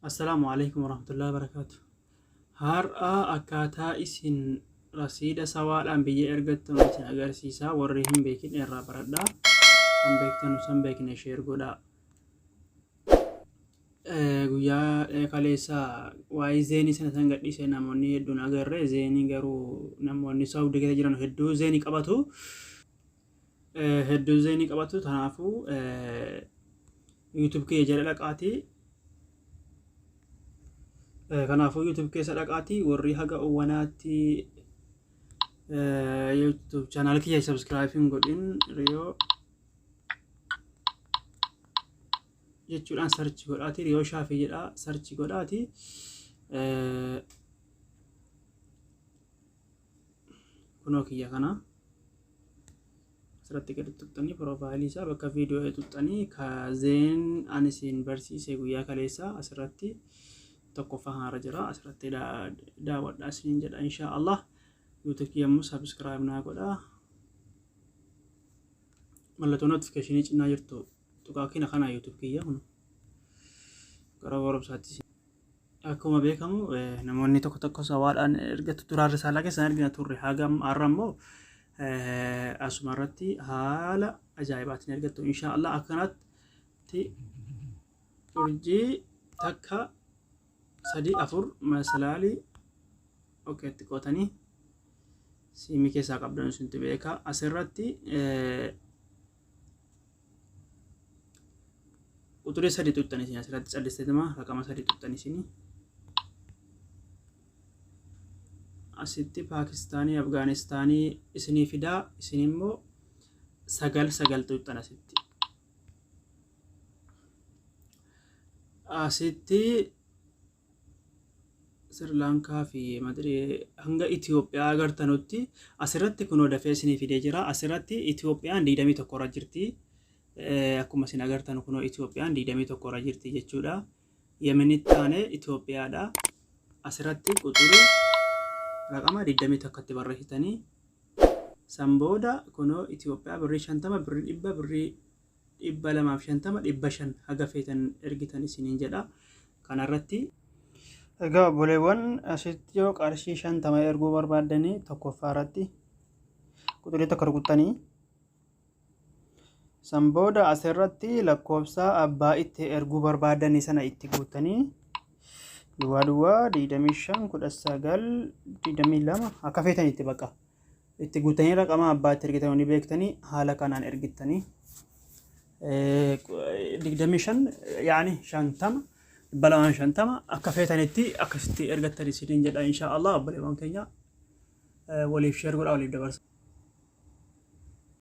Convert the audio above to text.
Assalaamu alaikum warahmatullahi wabarakaatu. Har'a akkaataa isin rasiida sawaadhaan biyya ergattan isin agarsiisa. Warri hin beekin irraa baradhaa. Kan beektan san beekne sheer godhaa. Guyyaa kaleessa waa'ee zeenii sana san gadhiise namoonni hedduun agarre. Zeenii garuu namoonni Saawudii keessa jiran hedduu zeenii qabatu. Hedduu zeenii qabatu. Kanaafuu YouTube kiyya jala dhaqaatii kanaafuu YouTube keessa dhaqaatii warri haga uwwanaatti YouTube channel kiyya subscribe hin godhin Riyoo jechuudhaan search godhaati Riyoo Shaafii jedhaa search godhaati kunoo kiyya kana asirratti gadi tuqxanii piroofaayilii isaa bakka viidiyoo tuqxanii ka zeen ani isin barsiise guyyaa kaleessaa asirratti tokkoffaa kanarra jira asirratti daawwadhaa isiniin jedha inshaa Allah. YouTube kiyya immoo subscribe naa godhaa, mallattoo notification cinaa jirtu tuqaa. Kina kana YouTube kiyya kun gara barumsaatti. Akkuma beekamu namoonni tokko tokko sawaadhaan ergatu duraan risaalaa keessan argina turre. Haga har'a immoo asuma irratti haala ajaa'ibaatiin ergattu inshaa Allah. Akkanatti urjii takka sadii afur masalaalii okeetti qootanii siimii keessaa qabdan isintu beeka. Asirratti quxurii sadi tuqxan isin asirratti callisteetuma raqama sadi tuqxan isin asitti Paakistaanii, Afgaanistaanii isinii fidaa. Isin immoo sagal sagal tuqxan asitti. Asitti Sirlaankaa fi Madirii hanga Itoophiyaa agartanutti asirratti kunoo dafee isinii fidee jira. Asirratti Itoophiyaan 21 irra jirti. Akkuma isin agartan kunoo Itoophiyaan 21 irra jirti jechuudha. Yemenitti aanee Itoophiyaadha. Asirratti quxurii raqama 21tti barreessitanii san booda kunoo Itoophiyaa birrii 50, birrii 100, birrii 250, 500 haga feetan ergitan isiniin jedha. Kanarratti. Egaa obboleewwan, asitti yoo qarshii 50 erguu barbaaddanii tokkoffaa irratti quxurii tokko rukuttanii san booda asirratti lakkoofsa abbaa itti erguu barbaaddanii sana itti guuttanii duwwaa duwwaa 25 19 22 akka feetan itti baqa itti guuttanii raqama abbaa itti ergitan ni beektanii haala kanaan ergittanii 25 yaani 50, 250 akka feetanitti akkasitti ergattan isiniin jedha insha Allah. Obboleewwan keenya, waliif share godhaa, waliif dabarsa.